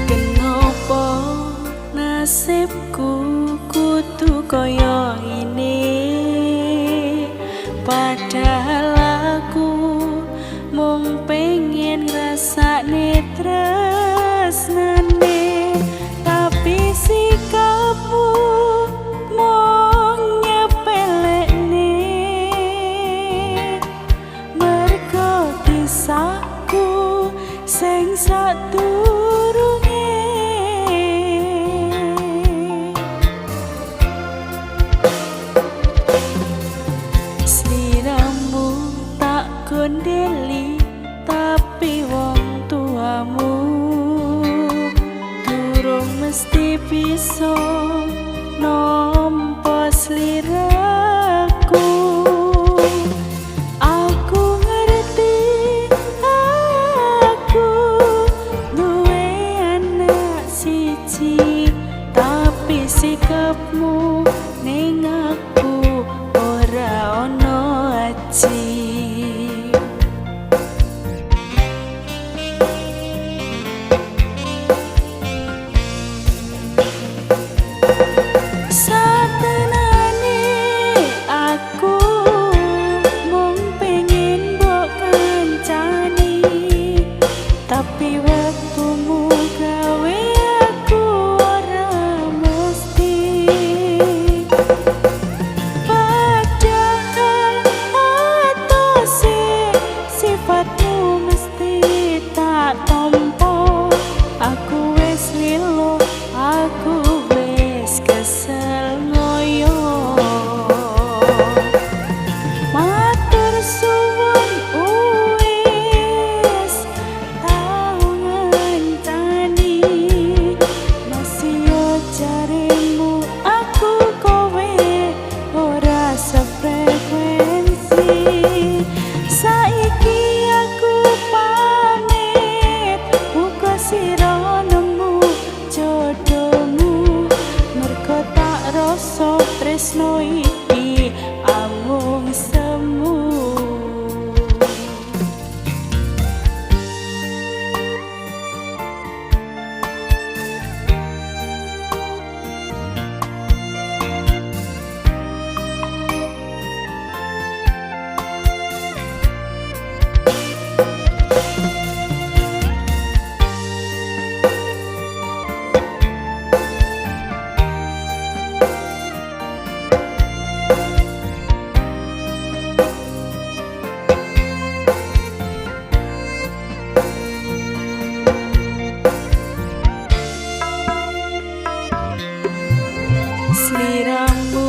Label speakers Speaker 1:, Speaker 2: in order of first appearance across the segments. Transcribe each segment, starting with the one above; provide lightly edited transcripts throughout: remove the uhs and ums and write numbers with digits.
Speaker 1: Kenapa nasibku kudu kaya ini? Padahal aku mung pengen ngrasakne tresnane, tapi sikapmu mung nyepelekne. Mergo kisahku sing sadurunge. Sliramu tak gondeli, tapi wong tuamu durung mesti bisa nampa sliraku. Aku ngerti aku duwe anak siji, tapi sikapmu ning aku ora ono aji. Satenane aku mung pengen mbok kancani, tapi wektumu gawe aku ora mesti. Padahal atose sifatmu mesti tak tompo. Aku wis lilo, aku wis kesel ngoyo. Matur suwun wis tau ngancani, masih yo jaremu aku kowe ora sefrekuensi. Saiki aku pamit, muga sira nemu jodohmu. Mergo tak rasa tresno iki amung semu. Sliramu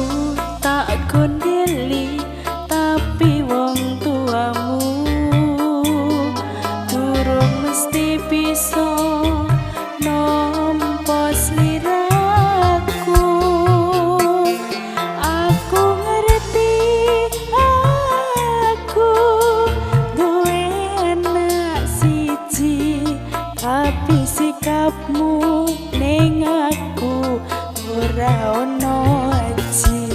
Speaker 1: tak gondeli, tapi wong tuamu durung mesti bisa nampa sliraku. Aku ngerti aku duwe anak siji, tapi sikapmu ning aku ora ono aji.